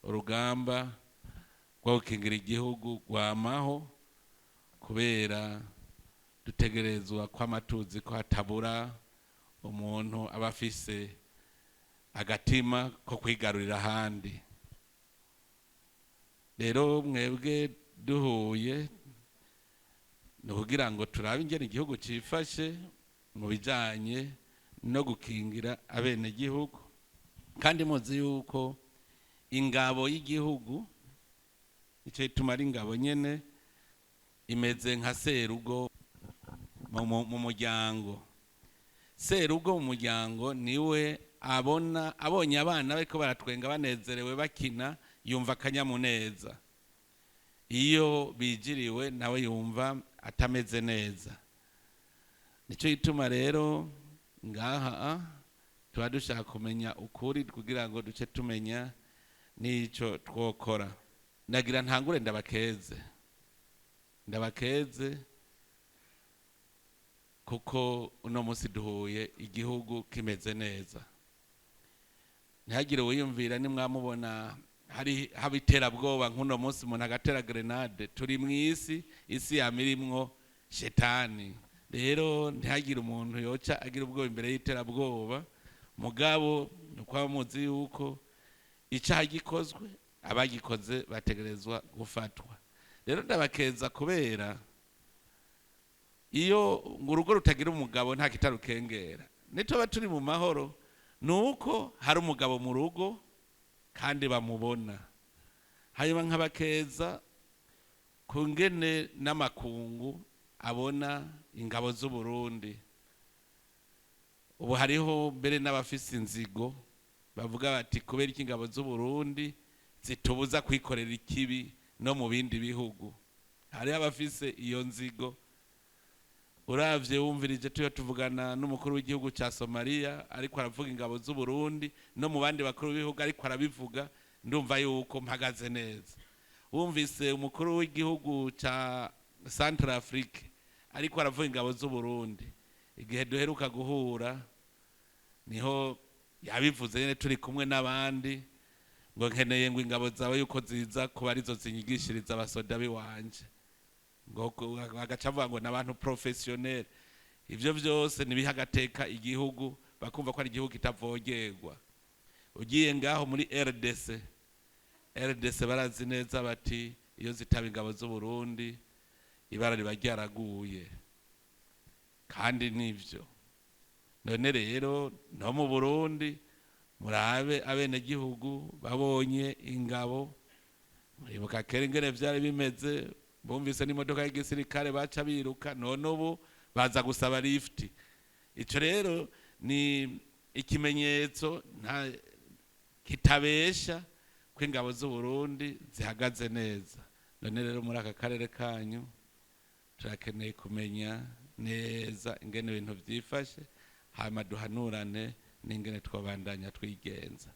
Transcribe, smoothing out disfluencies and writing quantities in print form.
Urugamba rwo gukingira igihugu rwamaho, kubera dutegerezwa kwama tuzi ko hatabura umuntu aba afise agatima ko kwigarurira ahandi. Rero mwebwe duhuye ni ukugira ngo turabe ingene igihugu cifashe mu bijanye no gukingira abenegihugu, kandi muzi yuko ingabo y'igihugu, ico ituma ari ingabo nyene, imeze nka serugo mu muryango. Serugo mu muryango niwe abona, abonye abana bariko baratwenga, banezerewe, bakina, yumva akanyamuneza. Iyo bijiriwe nawe yumva atameze neza. Nico gituma rero ngaha tuba dushaka kumenya ukuri kugira ngo duce tumenya n'ico twokora. Nagira ntangure ndabakeze, ndabakeze kuko uno munsi duhuye igihugu kimeze neza. Ntihagire uwiyumvira nimwamubona hari haba iterabwoba nk'uno munsi, umuntu agatera grenade. Turi mu isi, isi yama irimwo shetani. Rero ntihagire umuntu yoca agira ubwoba imbere y'iterabwoba. Mugabo ni uko muzi yuko icaha gikozwe, abagikoze bategerezwa gufatwa. Rero ndabakeza kubera iyo ngo urugo rutagira umugabo nta kitarukengera. Nituba turi mu mahoro ni uko hari umugabo mu rugo kandi bamubona. Hanyuma nkabakeza ku ngene n'amakungu abona ingabo z'Uburundi. Ubu hariho mbere n'abafise inzigo bavuga bati: "Kubera iki ingabo z'Uburundi zitubuza kwikorera ikibi no mu bindi bihugu?" Hariho abafise iyo nzigo. Uravye, wumvirije tuyo tuvugana n'umukuru w'igihugu ca Somalia, ariko aravuga ingabo z'Uburundi, no mu bandi bakuru b'ibihugu ariko arabivuga, ndumva yuko mpagaze neza. Wumvise umukuru w'igihugu ca Central Afrique ariko aravuga ingabo z'Uburundi, igihe duheruka guhura niho yabivuze nyene turi kumwe n'abandi, ngo: "Nkeneye ngo ingabo zawe yuko ziza kuba arizo zinyigishiriza abasoda biwanje," ngo agaca avuga ngo n'abantu professionnel. Ivyo vyose nibiha agateka igihugu, bakumva ko ari igihugu kitavogerwa. Ugiye ngaho muri RDC, RDC barazi neza bati: "Iyo zitaba ingabo z'Uburundi, ibara riba ryaraguye." Kandi nivyo. None rero no mu Burundi murabe, abenegihugu babonye ingabo, muribuka kera ingene vyari bimeze, bumvise n'imodoka y'igisirikare baca biruka. None ubu baza gusaba lift. Ico rero ni ikimenyetso nta kitabesha ko ingabo z'Uburundi zihagaze neza. None rero muri aka karere kanyu turakeneye kumenya neza ingene ibintu vyifashe, hanyuma duhanurane n'ingene twobandanya twigenza.